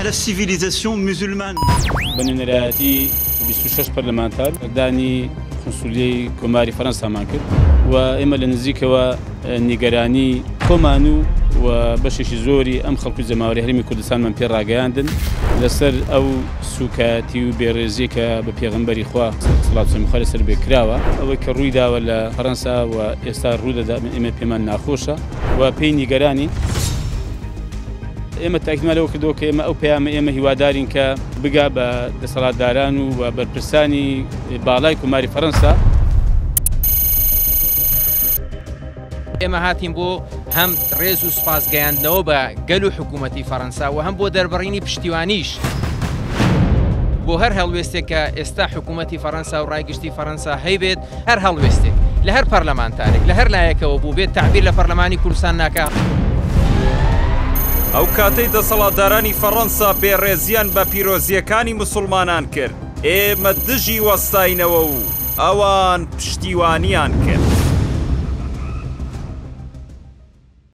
à la civilisation musulmane. بە نوێنەرایەتی 26 پەرلەمانتار سەردانی قونسولیەی کۆماری فەرەنسامان کرد و ئێمە لە نزیکەوە نیگەرانی خۆمان و و بەشێکی زۆری ئەم خەڵک و جەماوەری هەرێمی کوردستانمان پێ ڕاگەیاندن لەسەر ئەو سوکایەتی و بێڕێزیە کە بە پێغەمبەری خوا سڵاو سەلامی خوای لەسەر بێ کراوە. ئەوەی کە ڕووی داوە لە فەرەنسا و ئێستا ڕوو دەدا ئێمە پێمان ناخۆشە و پێی نیگەرانین. ئێمە تاکیدمان لەوە کردەوە کە ئێمە ئەو پەیامە ئێمە هیوادارین کە بگا بە دەسەڵاتداران و بەرپرسانی باڵای کۆماری فەرەنسا. ئێمە هاتین بۆ هەم ڕێز و سوپاس گەیاندنەوە بە گەل و حکوومەتی فەرەنسا و هەم بۆ دەربڕینی پشتیوانیش بۆ هەر هەڵوێستێک کە ئێستا حکوومەتی فەرەنسا و ڕای گشتی فەرەنسا هەیبێت، هەر هەڵوێستێک لە هەر پەرلەمانتارێک لە هەر لایەکەوە بووبێت تەعبیر لە پەرلەمانی کوردستان ناکا. ئەو کاتەی دەسەڵاتدارانی فەڕەنسا بێڕێزیان بە پیرۆزییەکانی موسوڵمانان کرد، ئێمە دژی وەستاینەوە و ئەوان پشتیوانیان کرد.